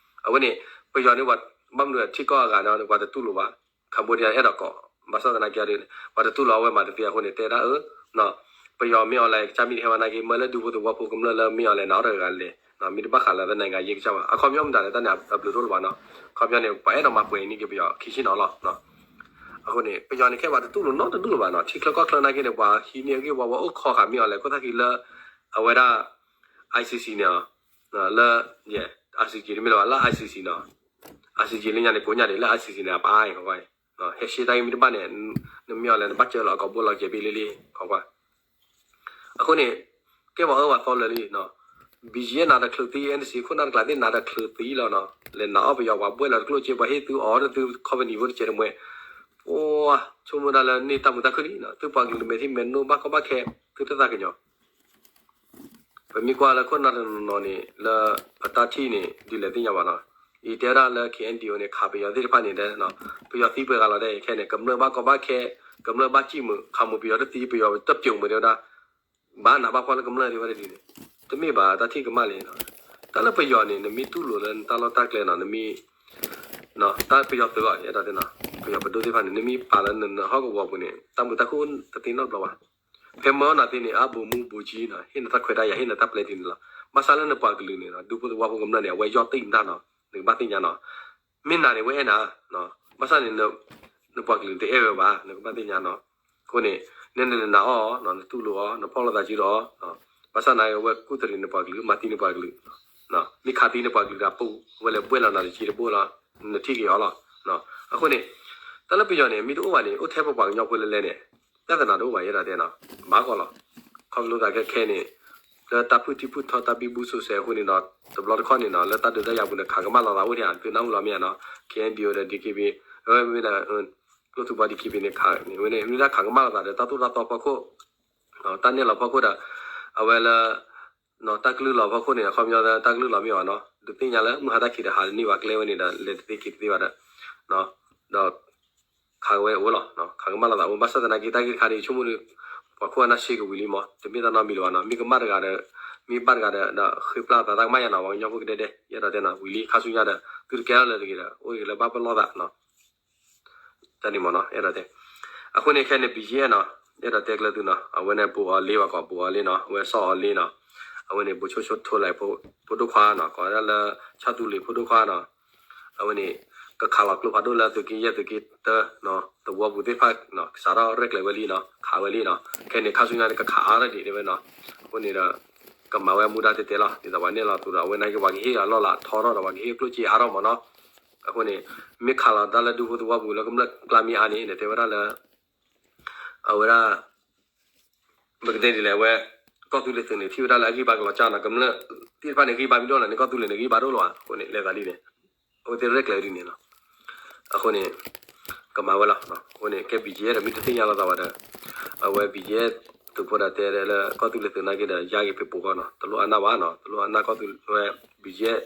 အဝဲန့ၣ် ပယီၤန့ၣ် ဘၣ်မနုၤထံကီၢ်အဂၤန့ၣ် ပှၤတတူၢ်လိာ်ဘၣ် Cambodia အဲၣ်ဒိးကိး ဘၣ်ဆၣ်သနာ်က့ ပှၤတတူၢ်လိာ်အဝဲမၤတသ့အဃိန့ၣ် တဲဒၣ်အၢ ပယီၤမ့ၢ်အီၤလဲၣ် ကစၢ်မ့ၢ်တဟဲဝဲနာ်က့ မၢလၢဒူဖိသဝီဖိကမျၢၢ်လၢမ့ၢ်အီၤလဲၣ် နၤအီၤတဂၤလဲၣ် မ့ၢ်တဘၣ်ဃးလၢ နိုင်ငံရေး ကစၢ်ဘၣ် အခီပညီမတၤလဲၣ် တၢ်န့ၣ်အဘျုးတအိၣ်လၢၤဘၣ်နီၤ ခီပညီန့ၣ် ပှၤအဲၣ်ဒိးမၤပှဲၤန့ၢ်က့ၤပယီၤခံဆံနီၤလီၤ အဃိန့ၣ် ပယီၤန့ၣ် ခဲပှၤတတူၢ်လိာ်နီတဒူၣ်လၢၤဘၣ်နီၤ ထံချၢကီၢ်ချၢနာ်က့န့ၣ် ပှၤဟံးန့ၢ်အဂ့ၢ်ဝီဝီအိၣ်ခိးဃာ်မ့ၢ်အီၤလဲၣ် ခိၣ်သၣ်ခံလၢ အဝဲဒၣ် ICC န့ၣ် လၢ ICJ တမ့ၢ်လၢၤဘၣ် လၢ ICC နီၤ ICJ လၢညါန့ၣ် ကိးညါန့ၣ် လၢ ICC န့ၣ် အပၢ်အံၤ ခီကွၢ် ဟဲရှဲတၢ်ဂ့ၢ်မ့ၢ်တဘၣ်န့ၣ် နမ့ၢ်အီၤလဲၣ် နဘၣ်စၢလီၤ အကိာ်ဘိလီၤကဲၤဘ့ၣ်လံလံ ခီကွၢ် အဃိန့ၣ် ကဲပှၤအၢပှၤသီလၢာ်လံ BGF နၤတချုးသံ NCA ခိၣ်နၢ်တကျါသ့ၣ် နၤတချုးသံလီၤနီၤ လဲၤနာ်အီၣ်ပယီၤပှၤဘှဲၣ်လီၤတကျိၣ်စ့ ပှၤဟ့ၣ်သုအီၤဒီးသု company ဖိတစဲးတမှဲၤ ပှၤ ဆိကမိၣ်ဒၣ်လၢန့ၢ်တၢ်မုာ်တၢ်ခုၣ်လံနီၤ သုပှၤကလုာ်တမဲာ်ထံမဲာ်နိ ဘၣ်ကီဘၣ်ခဲ သုတသးကညီၤ ပမ့ၢ်ကွၢ်လၢခိၣ်နၢ်တနီၤနီၤန့ၣ် လၢအတၢ်ထံၣ်န့ၣ် ဒ်လဲၣ်သ့ၣ်ညါဘၣ်နီၤ အံၤတဲဝဲဒၣ်လၢ KNDO န့ၣ် ခးပယီၤသ့ၣ်တဖၣ်န့ၣ်တဲ ပယီၤသံပှဲၤဂၤလီၤတဲ ခဲန့ၣ် ကမျၢၢ်ဘၣ်ကီဘၣ်ခဲ ကမျၢၢ်ဘၣ်စံၣ်မုာ် ခးမုာ်ပယီၤတသံ ပယီၤတပျိာ်မုာ်တဲဝဲဒၣ် ဘၣ်နးဘၣ်ဖှီၣ်လၢကမျၢၢ်ဒံးဝဲဒၣ်ဒ်န့ၣ် တမ့ၢ်ဘၣ် တၢ်ထံၣ်ကမၣ်လံနီၤ တၢ်လၢပယီၤန့ၣ် နမ့ၢ်တူၢ်လိာ်လၢနတၢ်လီၢ်တၢ်ကျဲနီၤ နမ့ၢ် တၢ်ပယီၤသုးအီၤ ယအဲၣ်ဒိးတဲနီၤ ပယီၤပဒိၣ်သ့ၣ်တဖၣ်န့ၣ် နမ့ၢ်ပာ်လၢနဟီၣ်ကဝီၤပူၤန့ၣ် တၢ်မုာ်တၢ်ခုၣ်တသ့နီတဘျီဘၣ် ဖဲမၢနၤသ့န့ၣ် အဘူးမူဘူးကံနီၤ ဟ့ၣ်နၤတၢ်ခွဲးတၢ်ယာ် ဟ့ၣ်နၤတၢ်ပျဲတုၤန့ၣ်လီၤ ဘၣ်ဆၣ်လၢနပှၤကလုာ်န့ၣ် ဒူဖိသဝီဖိကမျၢၢ်န့ၣ် အဝဲယီၢ်တ့ၢ်နတၢ်နီၤ နကဘၣ်သ့ၣ်ညါနီၤ မ့ၢ်နၤန့ၣ် ဝဲအဲၣ်နၤ ဘၣ်ဆၣ်န့ၣ် နပှၤကလုာ်တအဲၣ်ဝဲဘၣ် နကဘၣ်သ့ၣ်ညါနီၤ. အဃိန့ၣ် နနနာ်အီၤ နတူၢ်လိာ်အီၤ နဖီၣ်လိာ်သးစုဒီးအီၤ, ဘၣ်ဆၣ်သနာ်က့ အဝဲကူၣ်တရံးနပှၤကလုာ် မၤသံနပှၤကလုာ်, မ့ၢ်ခးသံနပှၤကလုာ်ဒီး ပူၤဝဲလဲၤဘှဲၣ်လီၤနၤတက့တဘိလီၤ, နထံၣ်က့ၤအီၤလီၤ. အဃိန့ၣ် တၢ်လၢပယီၤန့ၣ် မ့ၢ်တအိၣ်ဘၣ်န့ၣ် အိၣ်ထဲပပှၤကညီဖိလဲၤလဲၤန့ၣ် ပြဿနာတအိၣ်ဘၣ် ယဲဒၣ်တဲနီၤ, ဘၣ်ကီးလီၤ. ခီဖျိသးခဲခဲန့ၣ် လၢတၢ်ဖုၣ်ထံဖုၣ်ထီ တၢ်ဘံဘူစဲးအဃိန့ၣ်ဒီး တဘျီတခီၣ်န့ၣ်နီၤ လၢတၢ်ဒုးတၢ်ယၤပူၤန့ၣ် ခးကမၣ်လီၤသးအိၣ်ဒံးဧါ, သုနၢ်ဟူလီၤမ့ၢ်ဧါနီၤ, ခ့ၣ်အဲၣ်ယူၣ်ဒီး ဒီက့ဘ့ၣ် အဝဲမ့ၢ်ဒၣ် ကျိၣ်ထူဘီ ဒီက့ဘ့ၣ်န့ၣ် ခးန့ၣ် ဝဲန့ၣ် မ့ၢ်ဒၣ်ခးကမၣ်လီၤသးဒီး တၢ်သိၣ်တၢ်သီဖီခိၣ် တၢ်နဲၣ်လီၤဖီခိၣ်ဒီး အဝဲလၢ တၢ်ကလုၢ်လီၤဖီခိၣ်န့ၣ် အခီပညီ တၢ်ကလုၢ်လီၤမ့ၢ်အီၤနီၤ, ဒုးသ့ၣ်ညါလၢ မုၢ်ဟါတၢ်ခံးဒီး ဟးတန့ၢ်ဘၣ်ကျဲဝဲန့ၣ်ဒီး လဲၤတသ့က့ၤတသ့ဘၣ်ဒီး ဒီး ခးဝဲအိၣ်လီၤ, ခးကမၣ်လီၤသးအိၣ် ဘၣ်ဆၣ်သနာ်က့ တၢ်ဂ့ၢ်တခါန့ၣ် ဆိကမိၣ်ဒီး ပှၤခိၣ်အနၢ်ဆ့ကဝံၤလံမး, တမ့ၢ်တၢ်နီတမံၤလၢၤဘၣ်နီၤ, မ့ၢ်ကမၣ်တဂၤဒီး မ့ၢ်ဘၣ်တဂၤဒီး ဒီးဃ့ပျၢ်သးတၢ်ကမၣ်ယါနီၤ, ပှၤကညီဖိကဒဲဒဲ ယအဲၣ်ဒိးတဲနီၤ, ဝံၤလံခါဆူညါဒီး သုတကဲထီၣ်လၢၤတဂ့ၤဒီး အိၣ်တဂ့ၤလၢဘၣ်ပလီၢ်သးနီၤ တၢ်န့ၣ်မးနီၤ အဲၣ်ဒိးတဲ. အဃိန့ၣ်ခဲန့ၣ် ဘံၣ်ယဲၣ်နီၤ အဲၣ်ဒိးတဲကျၢၤသုနီၤ, အဝဲန့ၣ် ဘူးအီၤလ့ ပှၤကိးဘူးအီၤလ့နီၤ, အဝဲစီၤအီၤလ့နီၤ, အဝဲန့ၣ် ဘူးဆိၣ်ဆိၣ်ထိလဲၣ် ဖိဒိၣ်ခွါနီၤ, ကိးဒၣ်လၢ ဆၣ်သူလ့ၤ ဖိဒိၣ်ခွါနီၤ, အဝဲန့ၣ် ကခးလီၤကျိဖးဒိၣ်လၢသုးက့ယဲၢ် သုးက့တၢ သဝီပူၤသ့ၣ်တဖၣ် စးထီၣ်ရဲၣ်ကျဲၤဝဲလံနီၤ, ခးဝဲလံနီၤ, ခဲန့ၣ် ခါဆူညါန့ၣ် ကခးအါထီၣ်ဒံးတဲဝဲနီၤ, အဃိန့ၣ်ဒီး ကမၤဝဲမူဒါတဲတဲလီၤ, ဒ်သိးပှၤနဲၣ်လီၤသုးဒီး အဝဲနာ်က့ ပှၤကဟ့ၣ်အလီၢ်လၢအထီထီၣ်ဒီး ပှၤကဟ့ၣ်ကျိၣ်စ့အါထီၣ်မးနီၤ, အဃိန့ၣ် မ့ၢ်ခးလီၤတၢ်လၢဒူဖိသဝီပူၤလၢကမျၢၢ်ကျါမ့ၢ်အါန့ၣ် နတဲဝဲဒၣ်လၢ အဝဲဒၣ် ပကတဲဒ်လဲၣ် အဝဲ ကီၢ်သူလ့ၤသုးန့ၣ် ထံၣ်ဝဲဒၣ်လၢအဂံၢ်ဘါကလီၤကၢ်နီၤ, ကမျၢၢ်သ့ၣ်တဖၣ်န့ၣ် ဂံၢ်ဘါမ့ၢ်ဒိၣ်လီၤန့ၣ် ကီၢ်သူလ့ၤန့ၣ် ဂံၢ်ဘါဒိၣ်လီၤဧါ, အဃိန့ၣ် လဲၤသးဒ်န့ၣ် အဝဲသ့ၣ်ရဲၣ်ကျဲၤဒ်န့ၣ်လီၤ, အဃိန့ၣ် ကမၤဝဲလီၤ, အဃိန့ၣ် ကဲ ဘံၣ်ယဲၣ် ဒီးမ့ၢ်တသ့ၣ်ညါလီၤသးဘၣ်ဒီး အဝဲ ဘံၣ်ယဲၣ် သုးဖိဒီးတဲလၢ ကီၢ်သူလ့ၤသုးနာ်က့ဒီး ယါက့ၤဖဲပူၤဃီနီၤ, တလိၣ်အနၢ်ဘၣ်နီၤ, တလိၣ်အနၢ်ကီၢ်သူလ့ၤ ဝဲ ဘံၣ်ယဲၣ်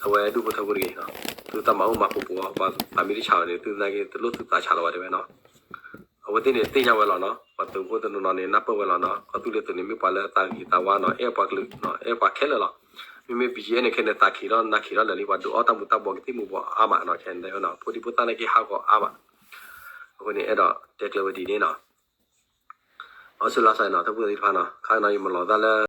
အဝဲဒူၣ်ဖိထၢဖိတဂ့ၤနီၤ, သုတၢ်မၤအိၣ်မၤပူၤပူၤအီၤ ပှၤသးမ့ၢ်တဆးဘၣ်န့ၣ် သုနာ်က့ တလိၣ်သုသးဆးလီၤဘၣ်တဲဝဲနီၤ အဝဲသ့ၣ်န့ၣ်သ့ၣ်ညါဝဲလီၤနီၤ, ပှၤသုးဖိတနီၤနီၤန့ၣ် နၢ်ပၢၢ်ဝဲလီၤနီၤ, ကီၢ်သူလ့ၤသုးန့ၣ် မ့ၢ်ပှၤလၢသးဂ့ၤသးဝါနီၤ, အဲၣ်ပှၤကလုာ်နီၤ, အဲၣ်ပှၤခဲလၢာ်လီၤ, မ့မ့ၢ် ဘံၣ်ယဲၣ် န့ၣ်ခဲန့ၣ် သးခံးထီၣ်နးခံးထီၣ်လၢာ်လံ, ပှၤဒုးအီၣ်တၢ်မူၤတၢ်ဘှီးကသံၣ်မူၤဘှီးအါမးနီၤ, ခဲန့ၣ်တဲဝဲနီၤ, ဖိဒံဖိသၣ်နာ်က့ဟးဂီၤအါမး, အဃိန့ၣ် အဲၣ်ဒိးတဲကျၢၤဝဲဒ်န့ၣ်နီၤ, အီစထြ့လယါစ့ၢ်နီၤ, တၢ်ဖိသ့ၣ်တဖၣ်နီၤ, ခါနီၤ ယမၤလီၤတၢ်လၢ